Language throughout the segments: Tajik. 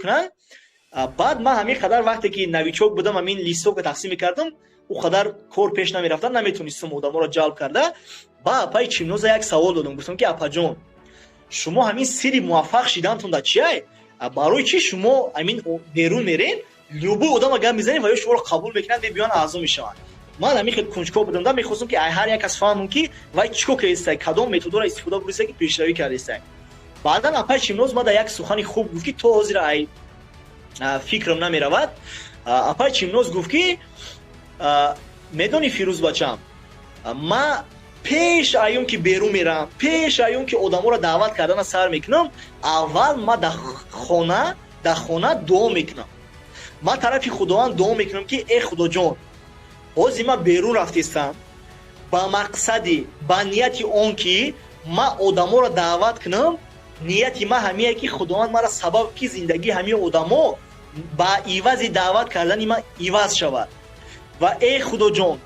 кунанд. Баъд ман ҳамин қадар, вақте ки новичок будам, ҳамин листовка тақсим мекардам, ӯ қадар кор пеш намерафта, наметонистам одаморо ҷалб карда. Ба апаи Чимноза як савол додам, гуфтам, ки апаҷон, шумо ҳамин сирри муваффақ шидантон дар чиай? Барои чӣ шумо ҳамин берун мерен, любой одама гап мезанед ва ё шуморо қабул мекунанд, мебиёянд, аъзо мешаванд? Ман ҳамин хел кунҷков будам да, мехостам, ки ҳар як кас фаҳмам, ки вай чӣ кор кардистай, кадом методҳоро истифода бурдистай, ки пешравӣ кардистай. Баъдан апаи Чимноз ма дар як сухани хуб гуфт, ки то ҳозир ай фикрам намеравад. Апаи Чимноз гуфт, ки медонӣ, Фирӯз бачам, ма пеш аюн ки берун мерам, пеш аюн ки одаморо даъват кардана сар мекунам, аввал ма дар хона дуо мекунам. Ман тарафи Худованд дуо мекунам, ки э Худоҷон, ҳозир ман берун рафтистам ба мақсади, ба нияти он ки ман одаморо даъват кунам. Нияти ман ҳамие, ки Худованд мара сабаб, ки зиндагии ҳамин одамо ба ивази даъват кардани ман иваз шавад. Ва э Худоҷон,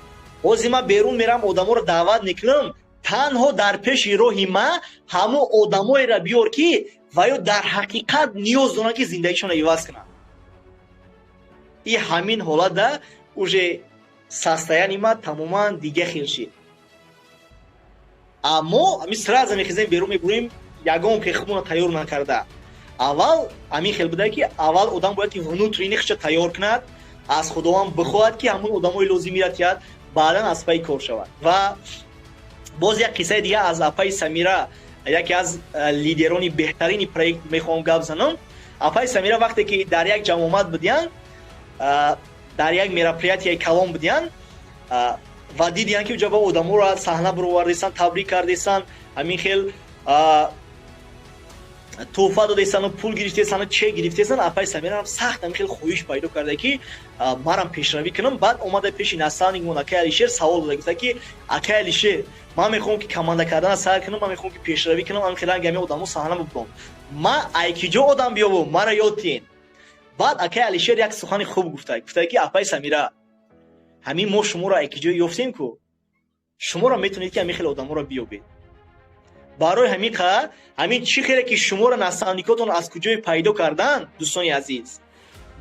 ҳозир ман берун мерам, одаморо даъват мекунам, танҳо дар пеши роҳи ман ҳамон одамоеро биёр, ки ва ё дар ҳақиқат ниёз доранд, ки зиндагишонро иваз кунанд. И ҳамин ҳолатда уже состояние ма тамоман дига хел шид. Аммо ҳамин сразу мехезем, берун мебурем, ягон худмона тайёр накарда. Аввал ҳамин хел буда, ки аввал одам бояд ки внутренний худша тайёр кунад, аз Худованд бихоҳад, ки ҳамон одамои лозимиро тиҳад, баъдан аз пайи кор шавад. Ва боз як қиссаи дига аз апаи Самира, яке аз лидерони беҳтарини проект, мехоҳам гап занам. Апаи Самира вақте ки дар як ҷамъомад будиянд, дар як мероприятияи калон будиянд ва дидиянд, ки уҷа ба одаморо саҳна баровардесанд, табрик кардесанд, ҳамин хел тӯҳфа додесану пул гирифтесану чек гирифтесанд, апаи Самирам сахт ҳамин хел хоҳиш пайдо карда, ки манам пешравӣ кунам. Баъд омада пеши наставникмон, акай Алишер, савол дода, гуфта, ки акай Алишер, ман мехоҳам, ки команда кардана сар кунам, ман мехоҳам, ки пешравӣ кунам, ҳамин хел ранги ҳамин одамо саҳна бубурам, ман айкиҷо одам биёбам, мара ёд тиҳен. Баъд акай Алишер як сухани хуб гуфта, гуфта, ки апаи Самира, ҳамин мо шуморо айкиҷо ёфтем ку, шуморо метавонед, ки ҳамин хел одаморо биёбед. Барои ҳамин қадр ҳамин чӣ хеле ки шуморо наставникотон аз куҷое пайдо карданд, дӯстони азиз,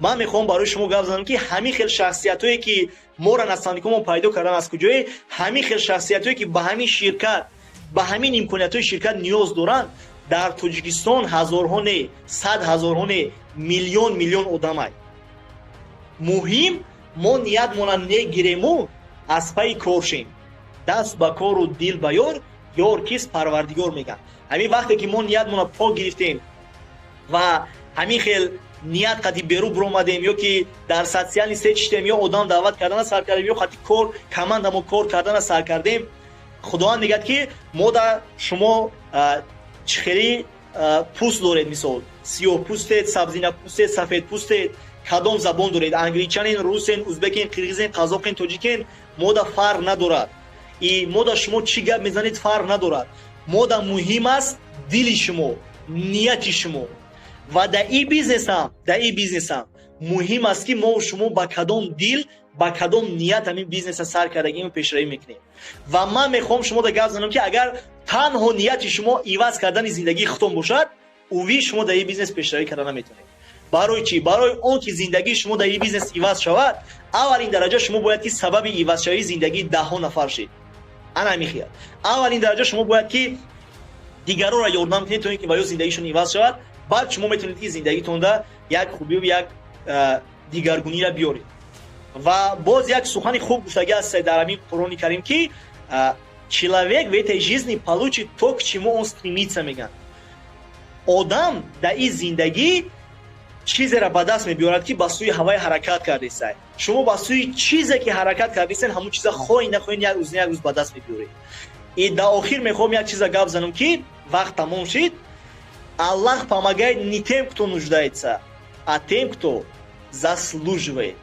ман мехоҳам барои шумо гап занам, ки ҳамин хел шахсиятҳое, ки моро наставникомон пайдо кардан аз куҷое, ҳамин хел шахсиятҳое, ки ба ҳамин ширкат, ба ҳамин имкониятҳои ширкат ниёз доранд, дар Тоҷикистон ҳазорҳо не, сад ҳазорҳо не, миллион миллион одамай. Муҳим, мо ниятмона негирему аз пайи кор шем. Даст ба кору дил ба ёр, ёр кист? Парвардигор, мегӯянд. Ҳамин вақте ки мо ниятмона пок гирифтем ва ҳамин хел ният қати берун биромадем, ё ки дар социальный сеть шидем, ё одам даъват кардана сар кардем, ё қати кор командамо кор кардана сар кардем, Худованд мегӯяд, ки мо да шумо чӣ хели пӯст доред, мисол, сиёҳпӯстед, сабзинапӯстед, сафедпӯстед, кадом забон доред, англичанин, русен, узбекен, қирғизен, қазоқен, тоҷикен, мода фарқ надорад. И мода шумо чӣ гап мезанед, фарқ надорад. Мода муҳим аст дили шумо, нияти шумо. Ва дар ин бизнесам муҳим аст, ки мо шумо ба кадом дил, ба кадом ният ҳамин бизнеса сар кардагиму пешравӣ мекунем. Ва ман мехоҳам шумо да гап занам, ки агар танҳо нияти шумо иваз кардани зиндагии худтон бошад, уви шумо дар ин бизнес пешравӣ карда наметавонед. Барои чӣ? Барои он ки зиндагии шумо дар ин бизнес иваз шавад, аввалин дараҷа шумо бояд, ки сабаби ивазшавии зиндагии даҳҳо нафар шед. Ана ҳамин хел, аввалин дараҷа шумо бояд, ки дигаронро ёрдам кунед, то ин ки ва ё зиндагишон иваз шавад. Баъд шумо метавонед, ки зиндагитонда як хубию як дигаргуниро биёред. Ва боз як сухани хуб гуфтагӣ аст дар ҳамин Қуръони Карим, ки человек в этой жизни получит то, к чему он стремится, мегӯянд. Одам дар ин зиндагӣ чизеро ба даст мебиёрад, ки ба сӯи ҳавай ҳаракат кардесай. Шумо ба сӯи чизе ки ҳаракат кардесен, ҳамон чиза хоҳӣ нахоҳӣ, як рӯз, як рӯз ба даст мебиёред. И дар охир мехоҳам як чиза гап занам, ки вақт тамом шид. Аллах помогает не тем, кто нуждается, а тем, кто заслуживает.